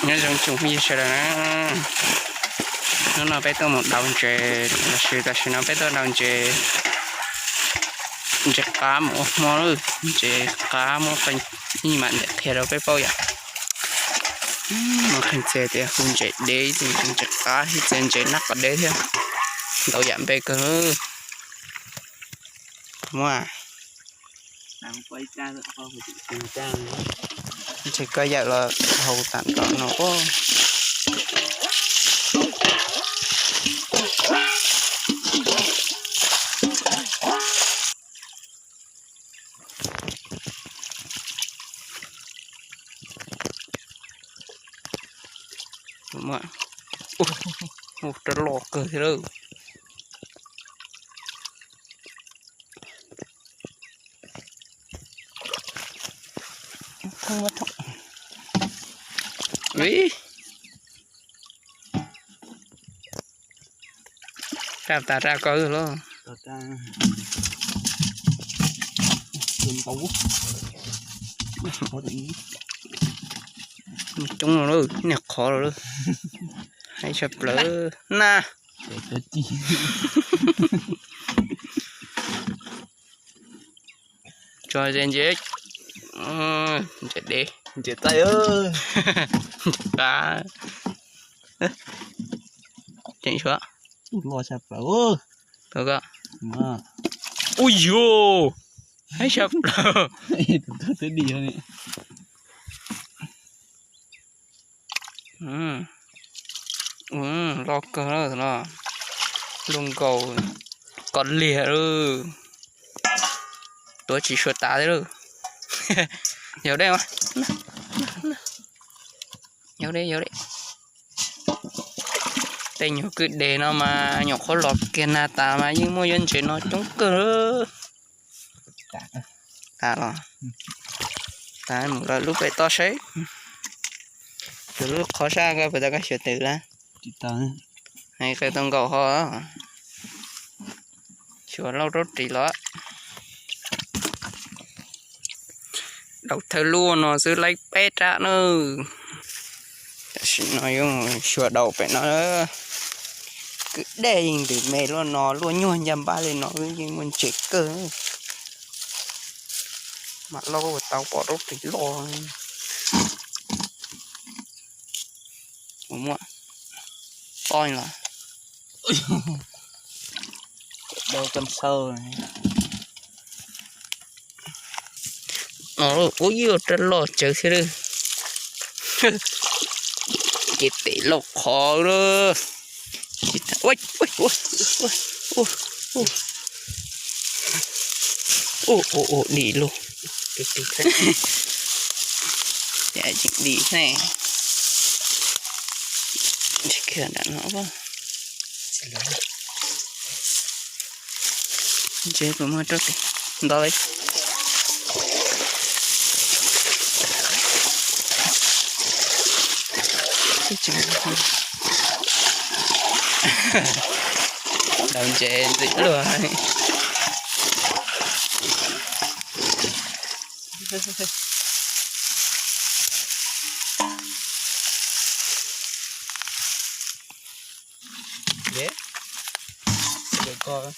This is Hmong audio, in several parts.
Nyob zoo tsoom phooj ywg sawv daws na, hnub no peb tuaj mus daus ntses, los sis tam sim no peb tuaj daus ntses, ntses qab mus ua hmo lawm, ntses qab muab qee ib mam ntawm qhia rau peb paub yom. Muaj qee txhia tias hu ntses dev, ntses qab, ib txhia ntses nab qab dev thiab, ntau yam npe kawg. Muaj ntses koj yawm los hau tam nrho no. Ua rab loj kawg thiab lawm. Rab tas rab ko los. Coob los lawm, niag qhov los lawm. Haib tshaj plaws na. Tso ntses, ntses dev, ntses txaij, qab. Tseem suav. Ub, loj tshaj plaws. Ub yus, haib tshaj plaws. Loj kawg no, luaj nkaus koj liag lawm. Tuav tsis suav tas thiab lawm. Yog dej, yog dej, yog dej. Tej nyuag kwj deg no mas nyuam qhuav los kiag nag tas mas yeej muaj yuav ntses no coob kawg. Tas los, tas mus lawm lub pem toj saib. Tus lub qhov sab ko puas tau koj xyuas twm lawm? Qe tau nkaus ho. Xyuas lauj raub ris los. Daus thawj lub no xwb laib peb rab na. Tam sim no yuav xyuas daus pem no. Kwj dej yeej ntws me luaj no, luaj nyuag ncaj npab li no yeej muaj ntses kawg. Mam lauj tau pom raub ris loj. Ua muaj poj los. Dau koj xaw. Ua ib rab loj tsawv thiab lawm. Ces pem lauj qhov lawm. Ua, ua, ua, ua, ua, ua, ua, ua, dim lug. Cas tseem dim xwb. Tsis kiag nram no. Ntses puas muaj rab ris nto li. Daus ntses ntxim luag. Cov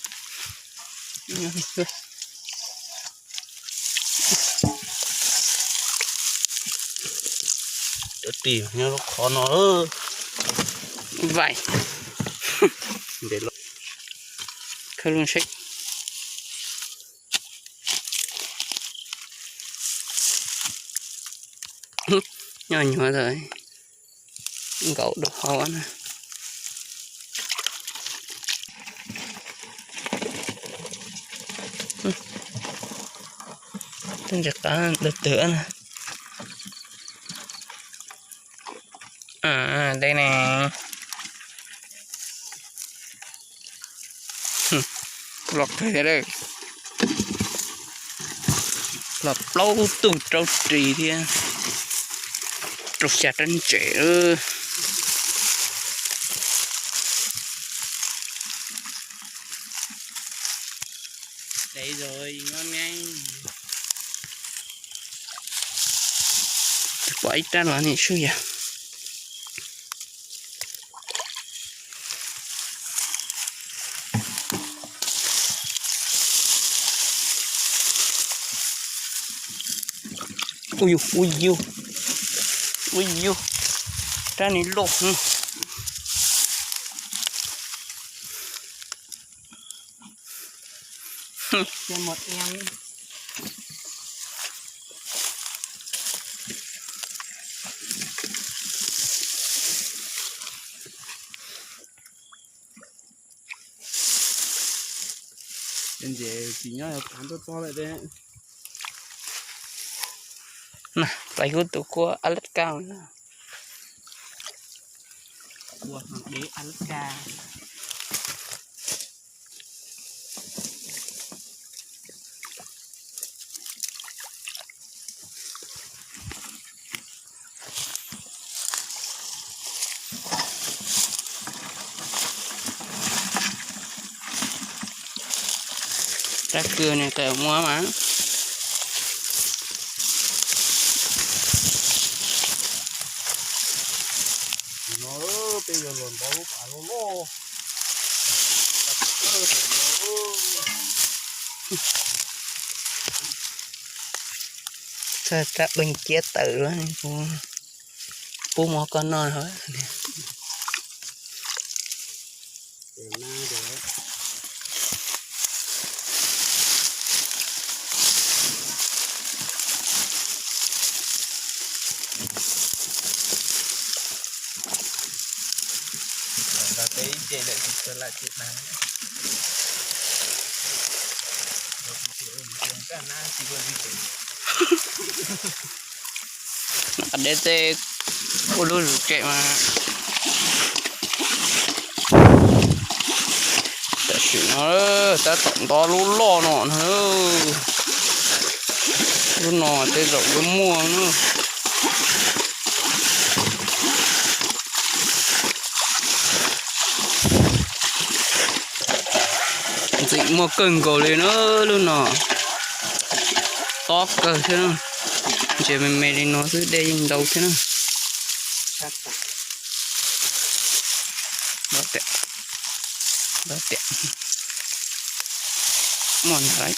ris nyob lub qhov no. Vais. Khawb lub seb. Nyob nyuag ntawd, nkaum dua hauv na. Tej ntses qab ntawd twg na. Dej ne. Los kawg thiab, los plaub tug rau ris thiab, rau xya rab ntses. Pom ib rab los nim swb yog. Ui yug, ui yug, ui yug, rab ni loj. Ntses tsis nyob, txhob txob lawm. Pais kuv tus kua Alaska na. Kua dev Alaska. Rab kws nws tawm muaj mas. No peb yuav los ntov lub pas loj loj. Txog rab leej ciab tawm lawm, pub mov koj noj. Deb teb ua lub zog tsem mas. Tam sim no tab tom ntov lub loj no na. Lub no tej zaum yuav muaj na. Ntxim muaj kawg nkaus li na lub no. Tob kawg thiab na. Ntses me me li no xwb dej yeej ntau thiab na. Muaj ntau lawm.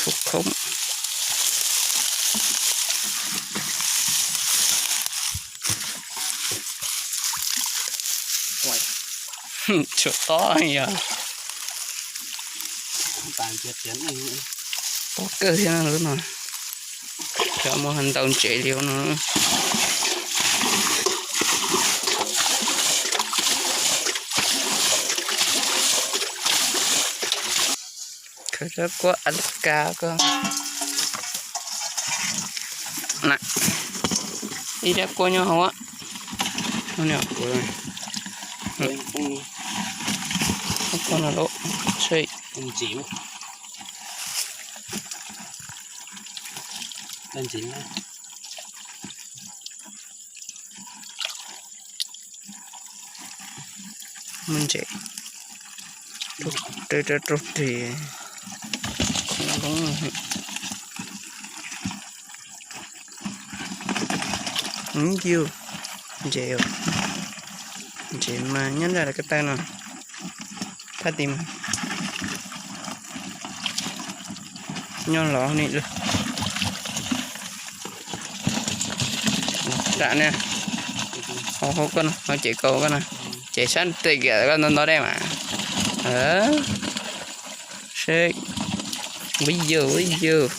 Khoob khoob. Tshuav tob yog. Tob kawg thiab lub no. Cov muaj ntau ntses li no. Khaws rab kuab Alaska ko. Na, ib rab kuab nyob hauv. Ko no lub, seb. Muaj ntses, rau rau ris, yus, ntses, ntses mas nyob nram ko taw no, phab tid mas nyob los ni lawm. Ram na, hauv koj no, hauv ces kaus koj no, ces sab tej kiag koj ntov ntov dej mas. Seb, ua yus ua yus,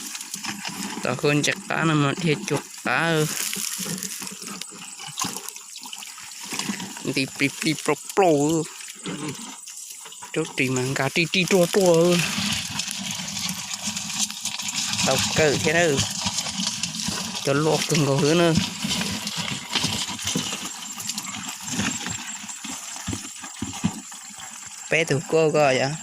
tom hauv ntses qab no mas dhia cuag qab. Nti plig plig plaug plaug. Rub ris mas nkag ri ri ruag ruag. Tau kawg thiab na. Cov loj kawg nkaus xwb na. Peb tus kuj ko yom.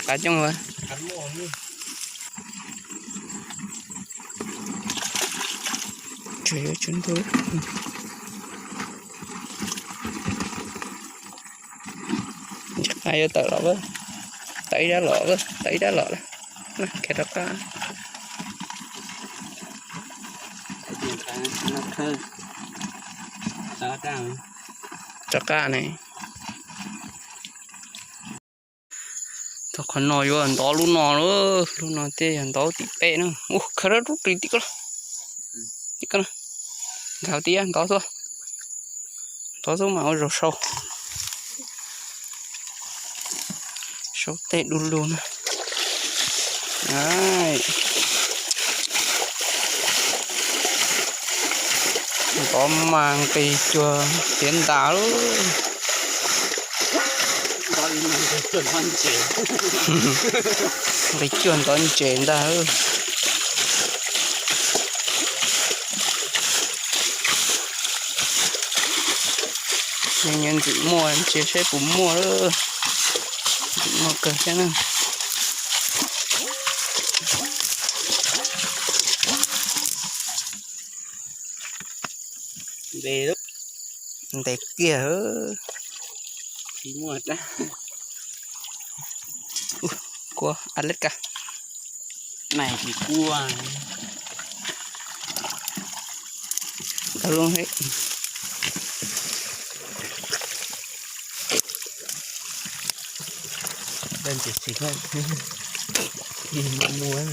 Qab coob. Tseem yuav tsum ntuj. Ntshe qab yuav tawm los, tawm ib rab los, tawm ib rab los lawm. Khiav rov qab. Rov qab ne. Qhov no yuav ntov lub no lawm, lub no thiaj yog ntov tim peb na. Ua, khaws rab rub ris tim ko, tim ko na. Nkag tim ntov xwb, ntov xwb mas ua zaum sau, sau tej du lug na. Ntov mas nqis cuag tiav ntas lawm. Nqis cuag ntov ntses ntag. Nyob ntxim muaj ntses saib puas muaj, ntxim muaj kawg thiab na. Ntev kiag. Kua Alaska. Nai tsis kua. Ntawd lub he. Dab ntses tsis muaj, muaj.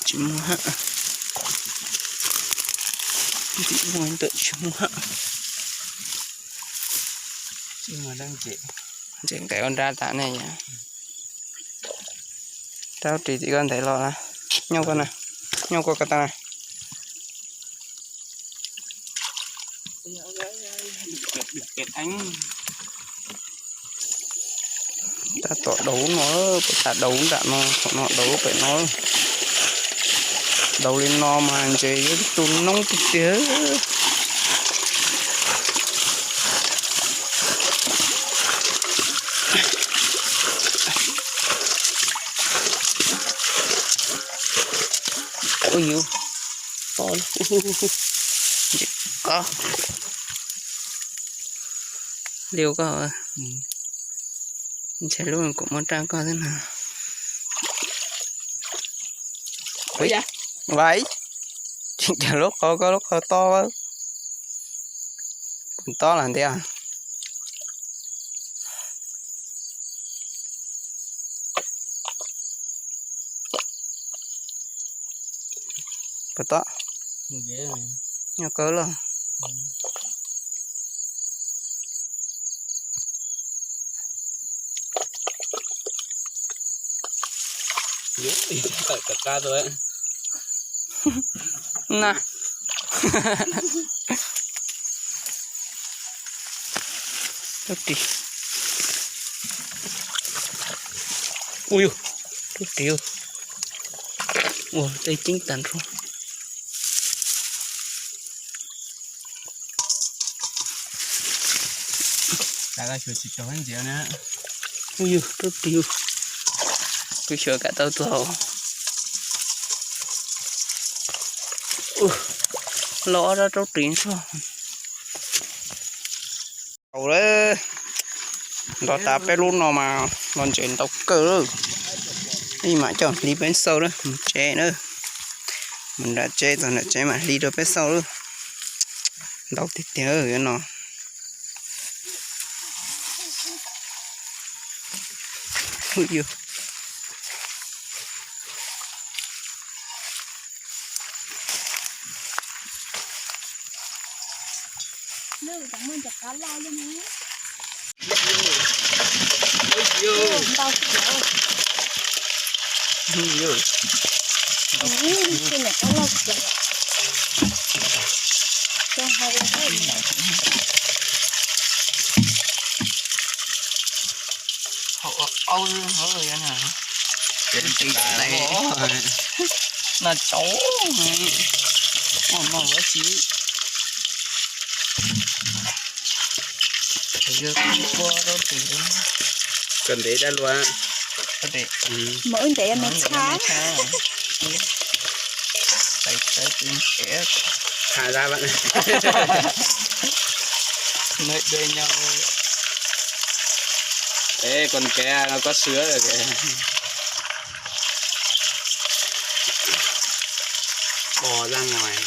Tsis muaj hab. Tsis muaj ntawm tsis muaj hab. Tsis muaj dab ntses. Ntses nqaim ua nrab tas ne yom. Rab ris tim koj ntev los lawm. Nyob koj na, nyob koj ko taw na. Tab tom daus no, puas tas daus nram no, thaum no daus pem no. Daus li no mas ntses yuav tu noob tiag tiag. Ua yus, to, ntses koj, liu koj, ntshai lub kuv muab raj koj xwb na. Vais, tsis cas lub qhov koj lub qhov to, kuv to los ntias. Puas to? Nyob kawg los. Na. Rab ris. Ui yus, rab ris. Ua tej ceeb tas nrho. Ui yus, rab ris. Kuv xyuas kam tau tus hauv. Los ob rab rab ris nrog. Tau lawm, nrov tas peb lub no mas los ntses ntau kawg lawm. Ib mam coj hliv peb xauj lawm, mus tsev na. Mus nram tsev, txog nram tsev mam hliv rau peb xauj lawm. Ntau tiag tiag no. Hauv ua qau hauv na. Tis tais no tsauv, ua no ua tsi. Koj ntev dab luaj. Mas wb ntev me tshaj. Tha dab. Ê, còn cái nó có sứa rồi kìa. Bò ra ngoài.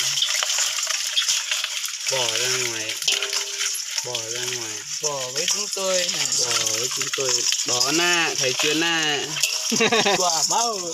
Bò ra ngoài. Bò ra ngoài. Bò với Chúng tôi, chúng tôi đó nè, thấy chưa nè? Wow, wow.